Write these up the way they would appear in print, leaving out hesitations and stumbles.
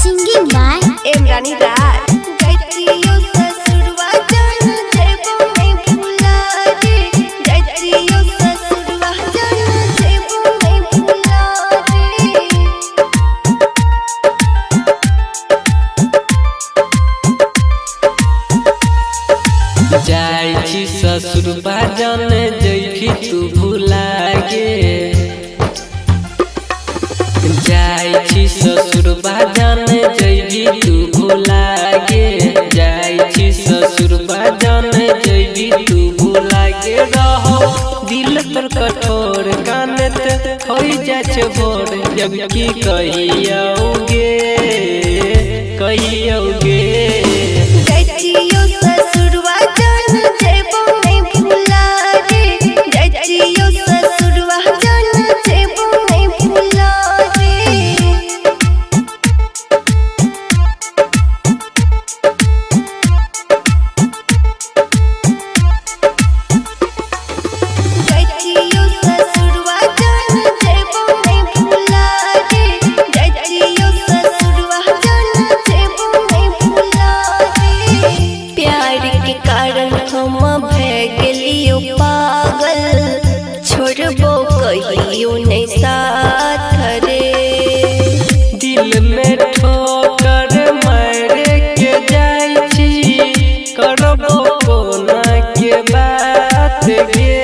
Singing by Imrani Raj. जैतियो ससुरवा जान जैबो नहीं भुला रे, जैतियो ससुरवा जान जैबो नहीं भुला रे। जाइ छी ससुरबा जान जैभी तू भुला गे, जाइ छी ससुरबा जान जैभी तू भुला गे, जाइ छी ससुरबा जान जैभी तू भुला गे। रहो दिल तर कठोर कानत होइ जाइ छै भोर, जब की कहियौगे कहियौगे। जैतियो ससुरवा जान जैबो नहीं भुला रे, जैतियो ससुरवा जान जैबो नहीं भुला रे। जैतियो ससुरवा जान जैबो नहीं भुला रे, जैतियो ससुरवा जान जैबो नहीं भुला रे। प्यार के कारण हम भए गेलियो पागल, छोड़बो कहियो नहीं साथ रे। दिल में ठोकर मारे के जाइ छी, करबो कोना के बात गे।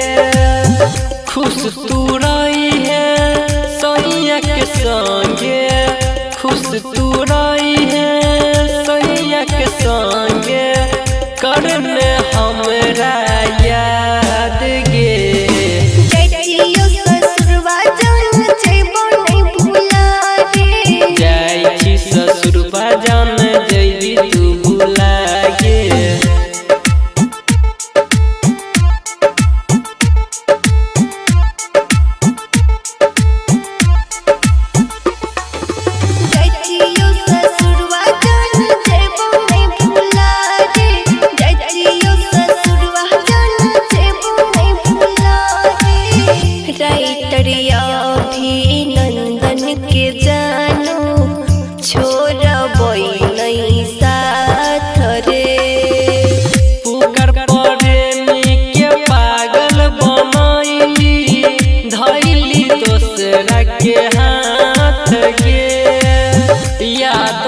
खुश तू रही है सैया के संगे, खुश तू रही है सैया के संगे, करने हमरा याद गे। जैतियो ससुरवा जान जैबो नहीं भुला रे, जाइ छी ससुरबा जान जैबी तू भुला गे। जैतियो ससुरवा जान जैबो नहीं भुला रे, जैतियो ससुरवा जान जैबो नहीं भुला रे। राइटर अभिनंदन के जानो छोड़बै नहीं साथ रे। पुकर प्रेमी के पागल बनैली, धैली दोसरा के हाथ गे। याद